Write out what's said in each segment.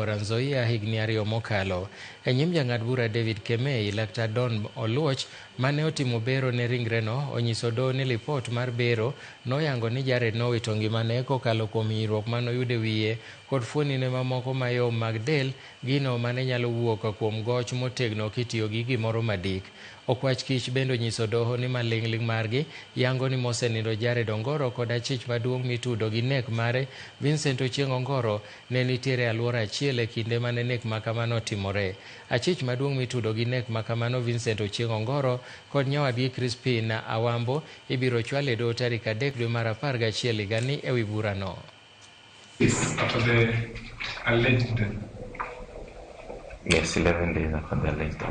Trans Nzoia higni 2 mokalo. E nyim jang'ad bura David Kemei, Laktar Don Oluoch mane otimo bero ne ringreno onyiso doho ni lipot mar bero noyango ni Jared nowito ngimane kokalo kuom hinyruok manoyudo e wiye kod fuonine mamoko mayom mag del, gino mane nyalo wuok kuom goch motegno kitiyo gi gimoro madik. Okwach Kich bende onyiso doho ni maling'ling' margi yango ni mosenindo Jared Ongoro kod achich maduong' mitudo gi nek mare Vincent Ochieng' Ongoro ne nitiere e alwora achiel e kinde mane nek makamano otimore. Achich maduong' mitudo gi nek makamano Vincent Ochieng' Ongoro kod nyawadgi Crispin Awambo ibiro chwal e doho tarik 3 dwe mar 11 higani ewi burano. Yes, after the alleged death. Yes, 11 days after the alleged.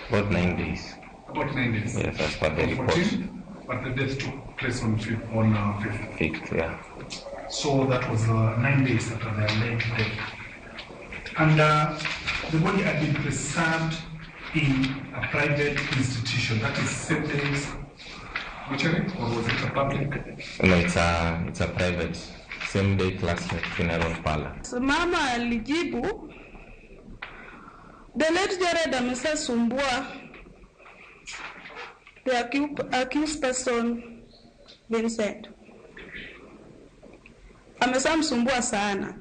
About 9 days. About 9 days. Yes, as per the report. 14, but the death took place on 5th. On, 5th. 5th, yeah. So that was 9 days after the alleged death. And the body had been preserved in a private institution. That is 7 days mortuary, or was it a public? No, it's a private, same day class funeral parlor. So mama alijibu, the late Jared amesasumbua the accused person Vincent. Amesamsumbua sana.